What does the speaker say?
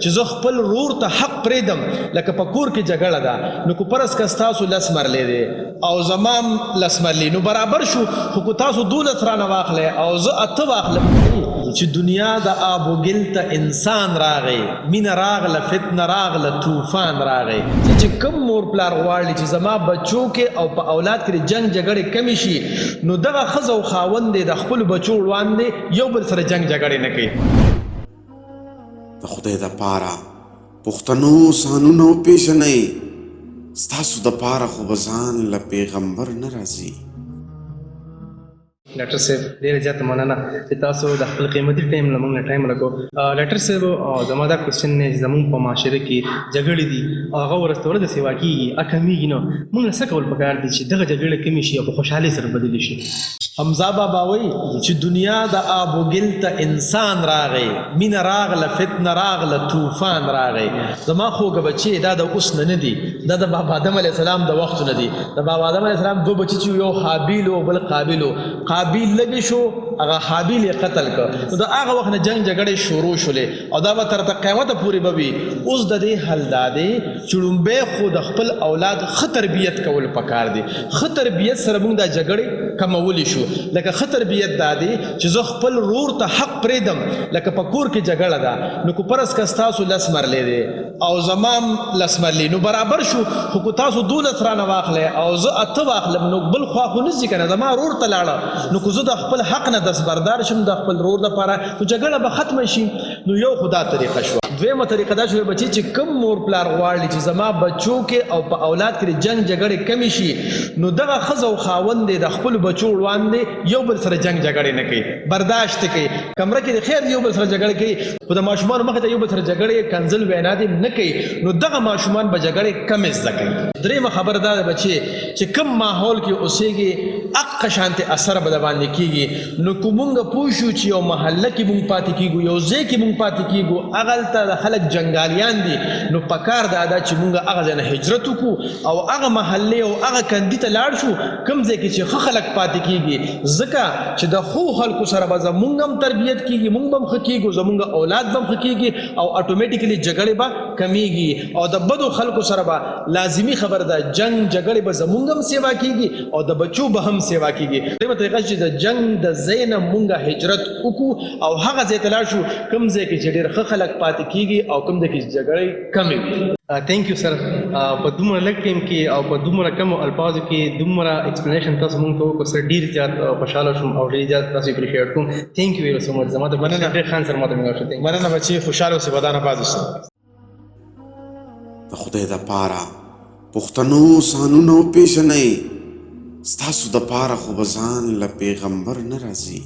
چې زه خپل ورور ته حق پرېږدم، لکه په کور کې جګړه ده، نو که فرض که ستاسو لس مرلې دی او زما هم لس مرلې، نو برابر شو، خو که تاسو دولس رانه واخلئ او زه اته واخلم، چې دنیا د آب و ګل ته انسان راغی، مینه راغله، فتنه راغله، طوفان راغی. چې کوم مور پلار غواړي چې زما بچو کې او په اولاد کې د جنګ جګړې کمې شي، نو دغه ښځه او خاوند دې د خپلو بچو وړاندې یو بل سره جنګ جګړې نه کوي. د خدای د پاره پښتنو ځانونه وپېژنئ، ستاسو د پاره خو به ځان له پېغمبر نه راځي. ډاکټر صاحب، ډیره زیاته مننه چې تاسو د خپل قیمتي ټایم له موږ نه ټایم راکړو. ډاکټر صاحب، زما دا کوېسچن دی چې زموږ په معاشره کې جګړې دي او هغه ورځ تر ورځې سیوا کیږي، کمیږي، نو موږ له څه کول پکار دي چې دغه جګړې کمې شي او په خوشحالۍ سره بدلې شي؟ حمزه بابا وایي چې دنیا د آب و ګل ته انسان راغی، مینه راغله، فتنه راغله، طوفان راغی. زما خوږه بچې، دا د اوس نه نه دي، دا د بابا آدم علیه السلام د وخت نه دي. د بابا آدم علیه السلام دوه بچي چې یو هابیل او بل قابیل و. قابیل لږ شو، هغه هابیل یې قتل کړ. نو د هغه وخت نه جنګ جګړې شروع شولې او دا به تر قیامته پورې به وي. اوس د دې حل دا دی چې ړومبی خو د خپل اولاد ښه تربیت کول پکار دي. ښه تربیت سره موږ دا جګړې کمولی شو. لکه ښه تربیت دا دی چې زه خپل ورور ته حق پرېږدم، لکه په کور کې جګړه ده، نو که فرض که ستاسو لس مرلې دی او زما هم لس مرلې، نو برابر شو، خو که تاسو دولس رانه واخلئ او زه اته واخلم، نو بل خوا خو نه ځي که نه، زما ورور ته لاړه، نو که زه د خپل حق نه دستبردار شم د خپل ورور لپاره، نو جګړه به ختمه شي. نو یو خو دا طریقه شوه. دویمه طریقه دا شوه بچی چې کوم مور پلار غواړي چې زما بچو کې او په اولاد کې د جنګ جګړې کمې شي، نو دغه ښځه او خاوند دې د خپلو بچو وړاندې یو بل سره جنګ جګړې نه کوي، برداشت یې کوي. کمره کې د خیر یو بل سره جګړې کوي، خو د ماشومانو مخې ته یو بل سره جګړې، کنځل، وینا دې نه کوي، نو دغه ماشومان به جګړې کمې زده کوي. درېیمه خبره دا ده بچې چې کوم ماحول کې اوسېږې، اقه شانتې اثر به درباندې کېږي. نو که مونږ پوه شو چې یو محله کې مونږ پاتې کیږو، یو ځای کې مونږ پاتې کیږو، هغلته د خلک جنګالیان دي، نو پکار دا ده چې مونږ هغه ځای نه هجرت وکړو او هغه محلې او هغه کندي ته لاړ شو کوم ځای کې چې ښه خلک پاتې کیږي، ځکه چې د ښو خلکو سره به زمونږ هم تربیت کیږي، مونږ به هم ښه کیږو، زمونږ اولاد به هم ښه کیږي او اټومیټیکلی جګړې به کمیږي. او د بدو خلکو سره به لازمي خبره ده جنګ جګړې به زمونږ هم سیوا کیږي او د بچو به هم سیوا کیږي. درېیمه طریقه چې د جنګ د ځای نه مونږ هجرت وکړو او هغه ځای ته لاړ شو کوم ځای کې چې ډېر ښه خلک پاتې کیږي او کوم ځای کې چې جګړې کمې وي. تینک یو سر، په دومره لږ ټایم کې او په دومره کمو الفاظو کې دومره ایکسپلینیشن تاسو مونږ ته وکړو سر، ډیر زیات خوشاله شوم او ډیر زیات تاسو اپریشیټ کوم. تینک یو سو مچ. زما د مننه. ډیر خان سر ماته ملاو شو. مننه بچي، خوشاله اوسې، ودان آباد اوسې. د خدای د پاره پښتنو ځانونه وپېژنئ، ستاسو د پاره خو به ځان له پیغمبر نه راځي.